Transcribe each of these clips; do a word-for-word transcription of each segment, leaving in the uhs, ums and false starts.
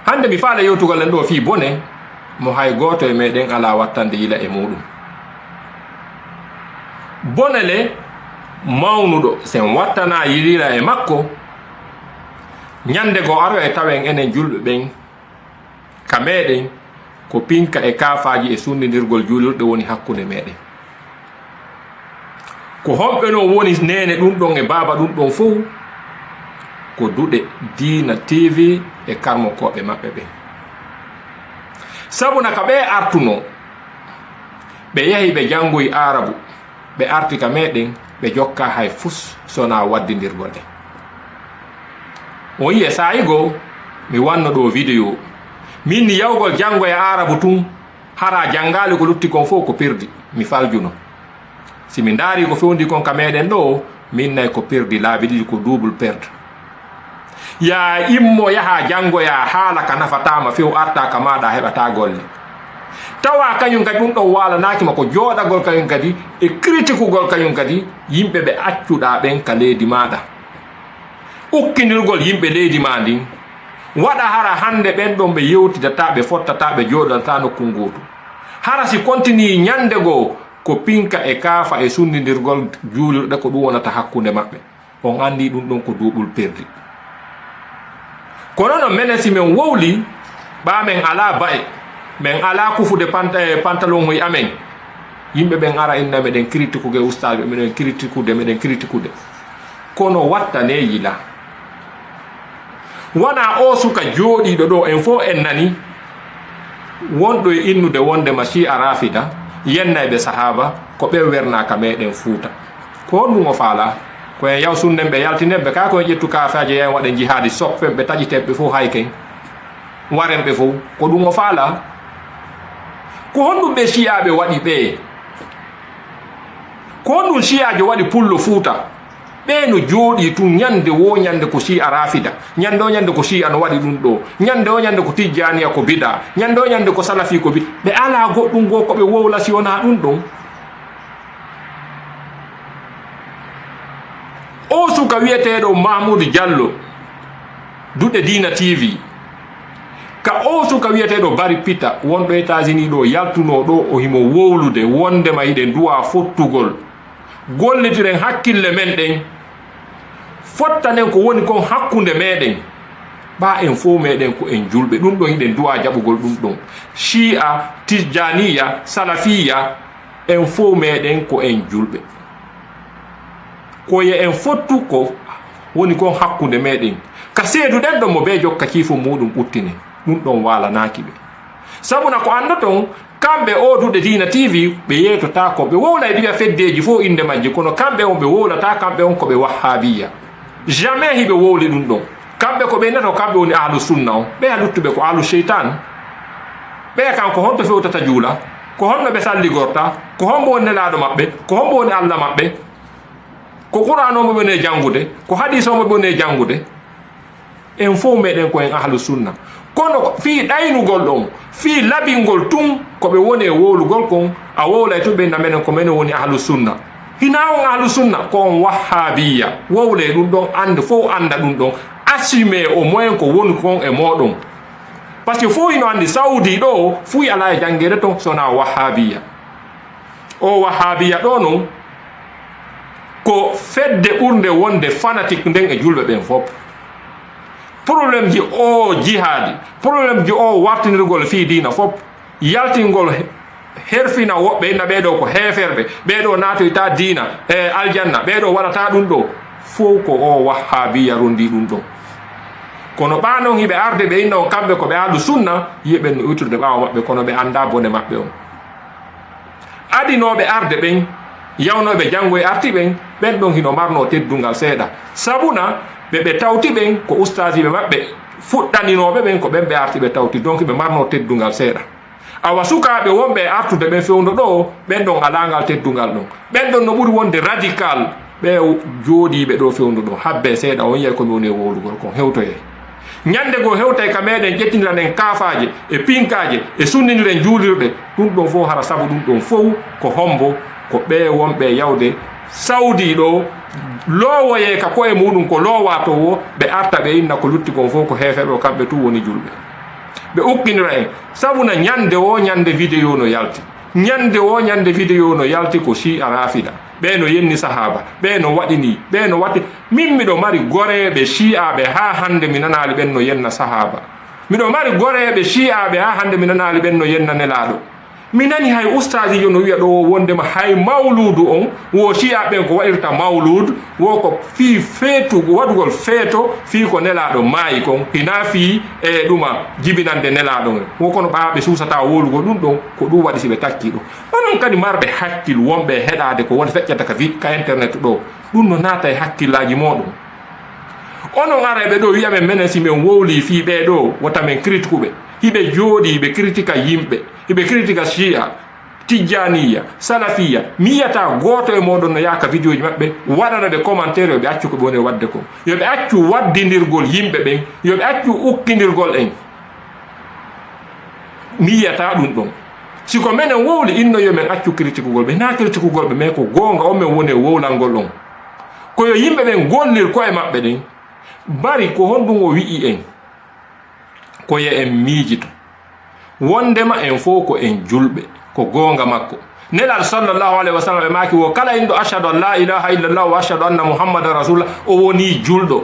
Hannde mi faala yewtugol en ɗoo fii bone mo hay gooto e meɗen alaa wattande yila e muuɗum. Bone le mawnuɗo, si en wattanaa yila e makko, ñande goo aroya e tawen enen julɓe ɓen ka meɗen ko pinka e kaafaaji e sunnindirgol juulirɗe woni hakkunde meɗen. Ko homɓe non woni neene ɗum ɗon e baaba ɗum ɗon fow? Ko Duɗe Diina T V e karmokooɓe maɓɓe ɓen. Sabu na ka ɓe artunoo, ɓe yahi ɓe janngoyi Aarabu, ɓe arti ka meɗen, ɓe jokkaa hay fus so na waddindirgol en. On yi'e saa'i goo, mi wanno ɗoo video. Min ni yawgol janngoya Aarabu tun, hara janngaali ko lutti kon fow ko perdi, mi faljuno. Si mi ndaari ko fewndi kon ka meɗen ɗoo, min nay ko perdi laabi ɗiɗi, ko double perte. Yaa immo yaha janngoya haala ka nafataama few, arta ka maaɗa heɓataa golle. Tawa kañum kadi ɗum ɗon waalanaaki ma ko jooɗagol kañum kadi e kritikugol kañum kadi yimɓe ɓe accuɗaa ɓen ka leydi maaɗa. Ukkinirgol yimɓe leydi maa ndin waɗa hara hannde ɓen ɗon ɓe yewtidataa, ɓe fottataa, ɓe jooɗodataa nokku ngootu. Hara si kontinii ñande goo ko pinka e kaafa e sunndindirgol juulirɗe ko ɗum wonata hakkunde maɓɓe. On anndii ɗum ɗon ko duuɓul perdi. Kono non menen si men wowli, ɓaa men alaa ba'e, men alaa kufude panta-, eh, pantalonŋuy amen, yimɓe ɓen ara inna meɗen kritikude ustaaɓe, meɗen kritikude, meɗen kritikude. Kono wattanee yila. Wanaa oo suka jooɗiiɗo ɗoo, en fow en nani, wonɗo e innude wonde ma Shia Rafida, yennayɓe sahaaba, ko ɓen wernaa ka meɗen Fuuta. Ko honɗum o faalaa? Ko en yaw sunnen ɓe, yaltinen ɓe, kaa ko en ƴettu kaafaaje, yahen waɗen jihaadi, soppen ɓe, taƴiten ɓe fow, hayken. Waren ɓe fow. Ko ɗum o faalaa? Ko honɗum ɓe Shi'aaɓe waɗi ɓe? Ko honɗum Shi'aajo waɗi Pullo Fuuta? Ɓe no jooɗii tun ñande woo ñande ko Shi'a Rafida, ñande o ñande ko Shi'a no waɗi ɗum ɗoo, ñande o ñande ko Tijjaaniya ko bida, ñande o ñande ko Salafi ko bida. Ɓe alaa goɗɗum goo ko ɓe wowla si wonaa ɗum ɗon. Oo suka wi'eteeɗo Mahmoud Diallo, Duɗe Diina T V, ka oo suka wi'eteeɗo Bari Pita, wonɗo États-Unis ɗoo, yaltunoo ɗoo, o himo wowlude wondema hiɗen duwaa fottugol. Gollitiren hakkille men ɗen, fottanen ko woni kon hakkunde meɗen. Ɓaa en fow meɗen ko en julɓe, ɗum ɗon hiɗen duwaa jaɓugol ɗum ɗon. Shi'a, Tijjaaniya, Salafiya, en fow meɗen ko en julɓe. Ko yo en fottu ko woni kon hakkunde meɗen. Ka seeduɗen ɗon mo bee jokka ciifo muuɗum ɓuttine, ɗum ɗon waalanaaki ɓe. Sabu na ko anndoton, kamɓe oo Duɗe Diina T V, ɓe yeetotaako, ɓe wowlay ɗiya feddeeji fow innde majji, kono kamɓe on ɓe wowlataa, kamɓe on ko ɓe Wahhaabiyya. Jamais hiɓe wowli ɗum ɗon. Kamɓe ko ɓe neto, kamɓe woni ahlu sunna on. Ɓeya luttuɓe ko ahlu seytaan. Ɓeya kan ko honto fewtata juula? Ko honno ɓe salligorta? Ko hombo woni nelaaɗo maɓɓe? Ko hombo woni Alla maɓɓe? Ko Qur'aan on ɓe woni e janngude? Ko hadiis on ɓe woni e janngude? En fow meɗen ko en ahlu sunna. Kono fii ɗaynugol ɗon, fii labingol tun, ko ɓe woni e wowlugol kon, a wowlay tun ɓe inna menen ko menen woni ahlu sunna. Hinaa on ahlu sunna, ko on Wahhaabiyya. Wowlee ɗum ɗon, annde fow annda ɗum ɗon. Assume au moins ko woni kon e mooɗon. Parce que fow hino anndi Saudi ɗoo, fuy alaa e janngeede ton, so wonaa Wahhaabiyya. O Wahhaabiyya ɗoo non, ko fedde ɓurnde wonde fanatik nden e julɓe ɓen fow. Problème ji o jihaadi, problème ji o wartinirgol fii diina fow, yaltingol he-, herfina woɓɓe, inna ɓee ɗoo ko heeferɓe, ɓee ɗoo naatoytaa diina, e aljanna, ɓee ɗoo waɗataa ɗum ɗoo, fow ko o Wahhaabiyya ronndii ɗum ɗon. Kono ɓaa non hiɓe arde ɓe inna on kamɓe ko ɓe ahlu sunna, yi'e ɓen no iwtirde ɓaawo maɓɓe, kono ɓe anndaa bone maɓɓe on. Adinooɓe arde ɓen, yawnooɓe janngo e arti ɓen, ɓen ɗon hino marnoo teddungal seeɗa. Sabu na ɓe ɓe tawti ɓen ko ustaasiiɓe maɓɓe fuɗɗaninooɓe ɓen, ko ɓen ɓe arti ɓe tawti, donc ɓe marnoo teddungal seeɗa. Awa sukaaɓe wonɓe e artude ɓen fewndo ɗoo, ɓen ɗon alaa ngal teddungal ɗon. Ɓen ɗon no ɓuri wonde radical, ɓe jooɗiiɓe ɗoo fewndo ɗoo. Habbe seeɗa, on yi'ay ko mi woni e wowlugol kon, hewtoyee. Ñande goo hewtay ka meɗen, ƴettiniren en kaafaaje e pinkaaje e sunniniren juulirɗe. Ɗum ɗon fow hara sabu ɗum ɗon fow ko hombo? Ko ɓee wonɓe yawde Saudi ɗoo, loowoyee ka ko'e muuɗum ko loowaa to woo, ɓe arta ɓe inna ko lutti kon fow ko heeferɓe, kamɓe tun woni julɓe. Ɓe ukkinira en, sabu na ñande o ñande vidéo no yalti. Ñande o ñande vidéo no yalti ko Shia Rafida. Ɓe no yenni sahaba, ɓe no waɗi ni, ɓe no waɗi. Min miɗo mari goreeɓe Shi'aɓe haa hande mi nanaali ɓen no yenna sahaba. Miɗo mari goreeɓe Shi'aɓe haa hande mi nanaali ɓen no yenna Nelaaɗo. Mi nani hay ustaasiijo no wi'a ɗo wondema hay mawluudu on, wo Shi'aɓe ɓen ko waɗirta mawluud, wo ko fii feetu-, waɗugol feeto fii ko Nelaaɗo maayi kon, hinaa fii e ɗuma jibinande Nelaaɗo on. Wo kono ɓaaɓe suusata wowlugol ɗum ɗon, ko ɗum waɗi si ɓe takki ɗum. Onon kadi marɓe hakkil wonɓe e heɗaade ko won feƴƴata ka vi-, ka internet ɗo, ɗum no naata e hakkillaaji mooɗon. Onon arayɓe ɗo wi'a men, menen si men wowlii fii ɓee ɗo, wota men critiquer ɓe. Hiɓe jooɗii, hiɓe critika yimɓe, hiɓe critika Shi'a, Tijjaniya, Salafiya. Mi yi'ataa gooto e mooɗon no yaha ka vidéoji maɓɓe, waɗana ɓe commentaire, yo ɓe accu ko ɓe woni e waɗde kon. Yo ɓe accu waddindirgol yimɓe ɓen, yo ɓe accu ukkindirgol en. Mi yi'ataa ɗum ɗon. Si ko menen wowli, inno yo men accu critikugol ɓe, naa critikugol ɓe, mais ko goonga on men woni e wowlangol on. Ko yo yimɓe ɓen gollir ko'e maɓɓe ɗen. Bari ko honɗum o wi'i en? Ko yo en miijito. Wondema en fow ko en julɓe, ko goonga makko. Nelaaɗo sallallahu alayhi wa sallam ɓe maaki wo, kala inɗo ashhadu an la ilaha illallah wa ashhadu anna muhammadan rasulullah, o woni julɗo.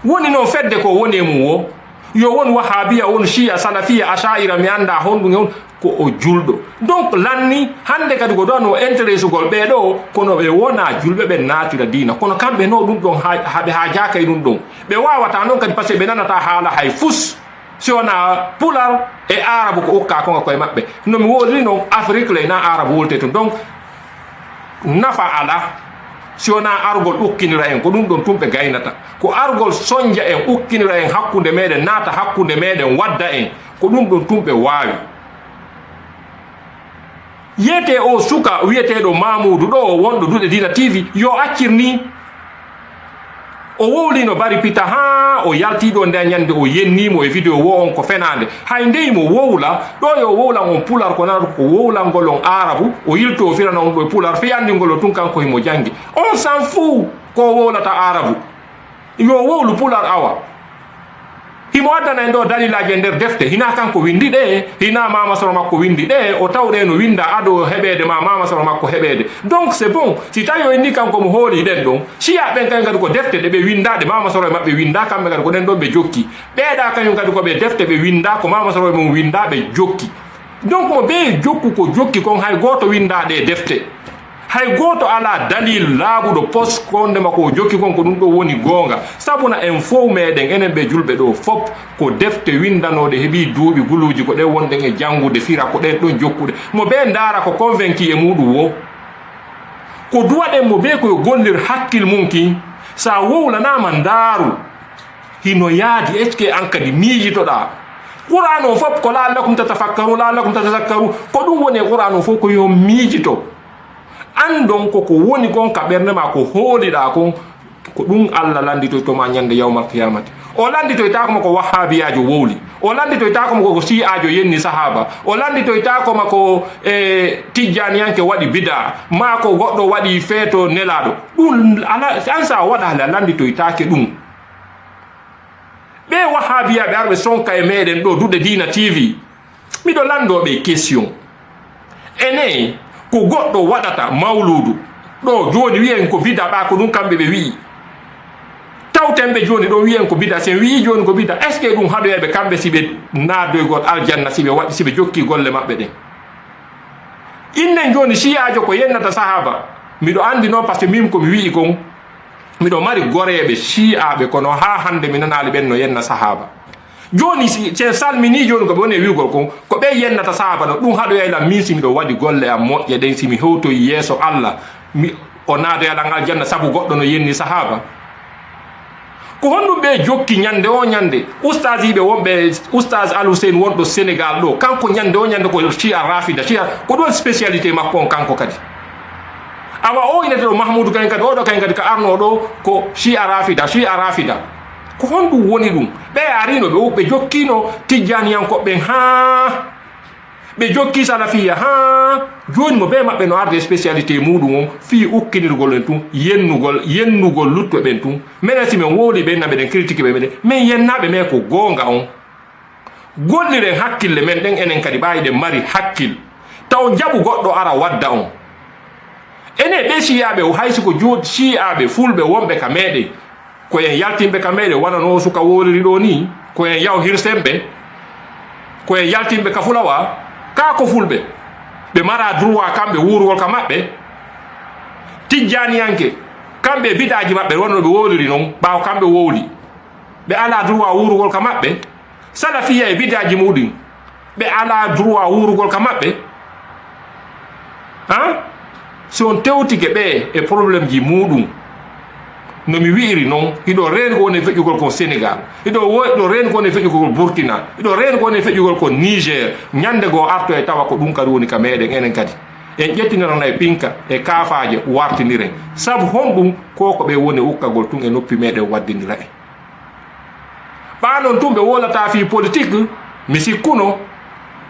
Woni noon fedde ko woni e mum wo, yo won wahabiya, won shiya, salafiya, asha'ira, mi anndaa honɗum e on, ko o julɗo. Donc lanni, hannde kadi ko ɗon o intéressugol ɓee ɗo, kono ɓe wonaa julɓe, ɓe naatira diina. Kono kamɓe no ɗum ɗon ha-, haɓe haajaaka e ɗum ɗon. Ɓe waawataa noon kadi, parce que ɓe nanataa haala hay fus. Si wonaa Pular e Aarabu ko ukkaa kon e koye maɓɓe. No mi wowliri noon, Afrik le na Aarabu wowlete tun. Donc, nafa alaa si wonaa argol ukkinira en, ko ɗum ɗon tun ɓe gaynata. Ko argol sonja en, ukkinira en hakkunde meɗen, naata hakkunde meɗen, wadda en. Ko ɗum ɗon tun ɓe waawi. Yiyetee o suka wiyeteeɗo Mamuudu ɗo, wonɗo Duɗe Diina T V, yo accir ni. O wowlino Bari Pita haa o yalti ɗo nde ñande o yenni mo e video wo on ko fenaande. Hay ndey mo wowla, ɗo yo wowlan on Pular ko nanata ko wowlangol on Aarabu, o yilto o firana on ɗo e Pular, fii anndingol o tun kanko himo janngi. On s'en fout ko o wowlata Aarabu. Yo wowlu Pular awa. Himo addana en ɗo dalilaaji e nder defte. Hinaa kanko winndi ɗe, hinaa maama soro makko winndi ɗe, o tawɗe no winnda ado heɓeede ma maama soro makko heɓeede. Donc c'est bon, si tawi o inni kanko mo hooli ɗen ɗon, shiya ɓen kañum kadi ko defte ɗe ɓe winnda, ɗe maama soro e maɓɓe winnda, kamɓe kadi ko ɗen ɗon ɓe jokki. Ɓeeɗa kañum kadi ko ɓe defte ɓe winnda, ko maama soro e mum winnda, ɓe jokki. Donc mo ɓe jokku ko jokki kon, hay gooto winnda ɗe defte. Hay gooto alaa dalil laaɓuɗo pos ko wondema ko o jokki kon ko ɗum ɗo woni goonga. Sabu na en fow meɗen, enen ɓe julɓe ɗo fop, ko defte winndanooɗe heɓi duuɓi guluuji, ko ɗen wonɗen e janngude, fira, ko ɗen ɗon jokkuɗe. Mo ɓe ndaara ko convaincu e muɗum wo. Ko duwaɗen mo ɓe ko yo gollir hakkil mum kin. Sa wowlanaama ndaaru, hino yaadi, est-ce que an kadi miijitoɗaa? Qur'an o fof ko la'allakum tatafakkaru, la'allakum tatazakkaru. Ko ɗum woni e Qur'an o fof, ko yo miijito. Anndon ko ko woni kon ka ɓernde ma, ko hooliɗaa kon, ko ɗum Allah lannditoyto ma ñande yawmal qiyamati. O lannditoytaako ma ko wahhabiyaajo wowli. O lannditoytaako ma ko, ko shi'aajo yenni sahaaba. O lannditoytaako ma ko, e, tijjaniyanke waɗi bida, ma ko goɗɗo waɗi feeto nelaaɗo. Ɗum ala, an sa waɗaali a lannditoytaake ɗum. Ɓe wahhabiyaaɓe arɓe sonka e meɗen ɗo, Duɗe Diina T V, miɗo lanndoo ɓe question. Enen, ko goɗɗo waɗata mawluudu ɗo, jooni wiyen ko bida, ɓa ko ɗum kamɓe ɓe wi'i. Tawten ɓe jooni ɗon wiyen ko bida, si en wi'i jooni ko bida, est-ce que ɗum haɗoyay ɓe kamɓe si ɓe naadoygol aljanna, si ɓe waɗi, si ɓe jokki golle maɓɓe ɗen? Innen jooni shi'aajo ko yennata sahaaba, miɗo anndi noon, parce que min ko mi wi'i kon, miɗo mari goreeɓe shi'aaɓe, kono haa hannde mi nanaali ɓen no yenna sahaaba. Jooni si, si en salminii jooni ko ɓe woni e wi'ugol kon, ko ɓe yennata sahaaba no, ɗum haɗoyay lan min si miɗo waɗi golle am moƴƴe ɗen, si mi hewtoyi yeeso Allah, mi, o naadoya lan aljanna sabu goɗɗo no yenni sahaaba? Ko honɗum ɓe jokki ñande o ñande? Ustaasiiɓe wonɓe, Ustaas Al Hussein wonɗo Sénégal ɗo, kanko ñande o ñande ko Shia Rafida, Shia, ko ɗon spécialité makko on kanko kadi. Awa o inete ɗo Mahmoudou kañum kadi, oɗo kañum kadi ka arno ɗo ko Shia Rafida, Shia Rafida. Ko honɗum woni ɗum? Ɓe arino, ɓe, ɓe jokkino tijjaniyankoɓe ɓen haa ɓe jokki salafiya, haa jooni mo bee maɓɓe no arde spécialité muuɗum on fii ukkinirgol en tun, yennugol, yennugol luttuɓe ɓen tun. Menen si men wowli ɓe, na meɗen critiquer ɓe, meɗen, men yennaaɓe, mais ko goonga on. Golliren hakkille men ɗen, enen kadi ɓaayi ɗen mari hakkil. Taw njaɓu goɗɗo ara wadda on. Enen ɓe siyaaɓe, hay si ko juut siyaaɓe fulɓe wonɓe ka meɗen, ko en yaltinɓe ka meɗen, wano no suka woliri ɗo ni, ko en yaw hirsemɓe, ko en yaltinɓe ka fulawa, ka ko fulɓe. Ɓe mara droit kamɓe wuurugol ka maɓɓe. Tijjaniyanke, kamɓe e bidaaji maɓɓe, wano ɓe woliri non, ɓaawo kamɓe wowli. Ɓe ala droit wuurugol ka maɓɓe. Salafiya e bidaaji muɗum, ɓe ala droit wuurugol ka maɓɓe. Han? Si on tewtike ɓe e problème ji muɗum, no mi wi'iri non, hiɗo reenugo on e feƴƴugol kon Sénégal, hiɗo wo-, hiɗo reenugo on e feƴƴugol Burkina, hiɗo reenugo on e feƴƴugol kon Niger, ñande goo arto e tawa ko ɗum kadi woni ka meɗen enen kadi. En ƴettinirana e pinka e kaafaaje wartiniren. Sabu honɗum? Ko ko ɓe woni ukkagol tun e noppi meɗen waddinira en. Ɓaa non tun ɓe wowlataa fii politique, mi sikkuno.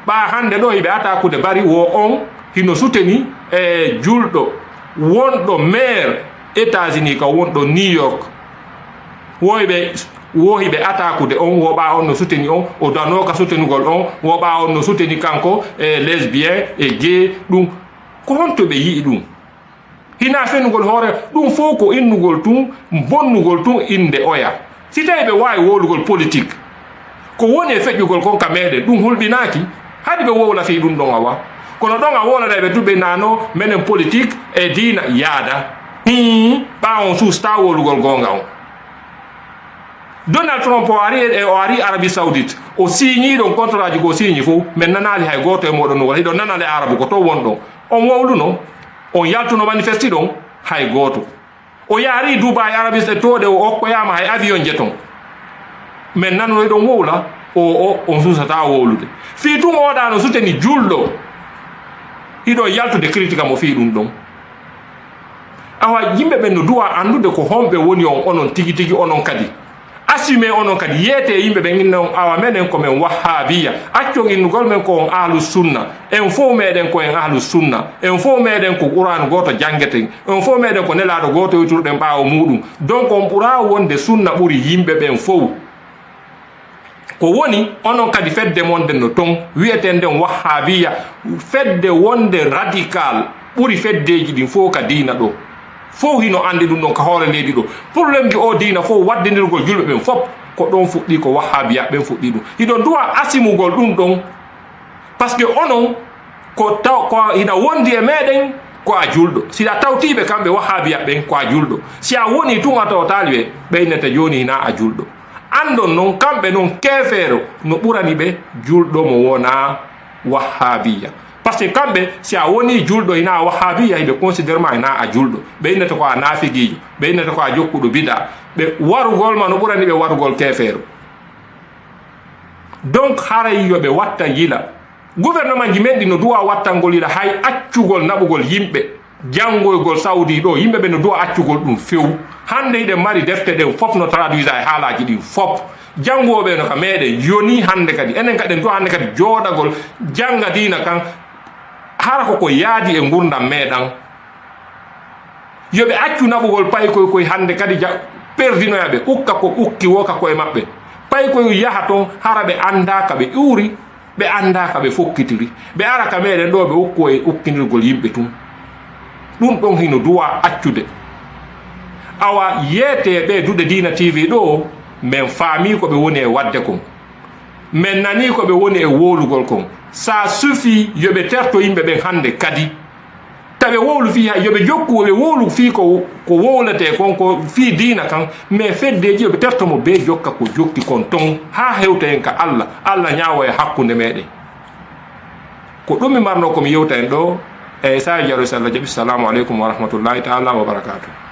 Ɓaa hande ɗo hiɓe atakude bari wo on hino suteni e julɗo wonɗo maire États-Unis ka wonɗo New York. Wo hiɓe, wo hiɓe atakude on, wo ɓaa on no suteni on, o danooka sutenugol on, wo ɓaa on no suteni kanko e lesbien e gay ɗum. Ko honto ɓe yi'i ɗum? Hina fenugol hoore, ɗum fow ko innugol tun, bonnugol tun innde oya. Si tawi ɓe waawi wowlugol politique, ko woni e feƴƴugol kon ka meɗen, ɗum hulɓinaaki. Haɗi ɓe wowla fii ɗum ɗon awa. Kono ɗon a wowlata ɓe tun ɓe nano, menen politique e diina yaada. Hii, ɓaa on suustaa wowlugol goonga on. Donald Trump o ari, e o ari Arabie Saoudite, o signii ɗon contrat ji ko o signi fow, men nanaali hay gooto e mooɗon no wala, hiɗon nanale Arabu ko to wonɗon. On wowluno, on yaltuno manifesti ɗon, hay gooto. O yaari Dubai, Arabie Saoudite, tooɗe o okkoyaama hay avion je ton. Men nanoyi ɗon wowla, o, o, on suusataa wowlude. Fii tun oɗa no suteni julɗo, hiɗon yaltude critique mo fii ɗum ɗon. Awa, yimɓe ɓen no duwa anndude ko homɓe woni on, onon tigi tigi, onon kadi. Assume onon kadi, yeete e yimɓe ɓen, inna on, awa, menen ko men Wahhabiya. Accon innugol men ko on Ahlu Sunna. En fow meɗen ko en Ahlu Sunna. En fow meɗen ko Qur'aanu gooto janngeten. En fow meɗen ko Nelaaɗo gooto yewtirɗen ɓaawo muuɗum. Donc, on ɓuraa wonde sunna ɓuri yimɓe ɓen fow. Ko woni, onon kadi fedde mon nden no ton, wi'eten nden Wahhabiya, fedde wonde radical ɓuri feddeeji ɗin fow ka diina ɗo. Fow hino anndi ɗum ɗon ka hoore leydi ɗo. Problème ji o diina fow, waddindirgol julɓe ɓen fop, ko ɗon fuɗɗi, ko Wahhabiya ɓen fuɗɗi ɗum. Hiɗon duwa asimugol ɗum ɗon, parce que onon, ko taw, ko hina wondi e meɗen, ko a julɗo. Si a tawtii ɓe kamɓe Wahhabiya ɓen, ko a julɗo. Si a woni tun a tawa taaliɓe, ɓe innete jooni hina a julɗo. Anndon non, kamɓe non, keefeero no ɓurani ɓe julɗo mo wonaa Wahhabiya. Parce que kamɓe, si a wonii julɗo hinaa Wahhabiya, hiɓe considère ma hinaa a julɗo. Ɓe innata ko a naafigiijo, ɓe innata ko a jokkuɗo bida. Ɓe warugol ma no ɓurani ɓe warugol keefeero. Donc, haray yo ɓe watta yila. Gouvernement ji men ɗi no duwa wattangol yila hay accugol naɓugol yimɓe. Janngoygol Saudi ɗo, yimɓe ɓe no duwa accugol ɗum few. Hannde hiɗen mari defte ɗen fof no traduisa e haalaaji ɗin fof. Janngooɓe no ka meɗen yoni hannde kadi. Enen kadi en duwa hannde kadi jooɗagol jannga diina kan. Hara ko ko yaadi e ngurdam meɗen. Yo ɓe accu naɓugol paykoy koy hannde kadi ja-, perdinoya ɓe. Ukka ko ukki wo ka koye maɓɓe. Paykoy yaha ton hara ɓe annda ka ɓe iwri. Ɓe anndaa ka ɓe fokkitiri. Ɓe ara ka meɗen ɗo, ɓe ukko e ukkinirgol yimɓe tun. Ɗum ɗon hino duwa accude. Awa, yeetee ɓe Duɗe Diina T V ɗo, men faamii ko ɓe woni e waɗde kon. Men nanii ko ɓe woni e wowlugol kon. Ça suffit, yo ɓe terto yimɓe ɓen hannde kadi. Tawi wowlu fii hay, yo ɓe jokku, ɓe wowlu fii ko, ko wowletee kon, ko fii diina kan, mais feddeeji yo ɓe terto mo bee jokka ko jokki kon ton, haa hewta en ka Allah, Allah ñaawo e hakkunde meɗen. Ko ɗum mi marno ko mi yewta en ɗo, e Sadio Diallo, si Allah jaɓi. Salamu aleykum wa rahmatullahi taala wa barakatuh.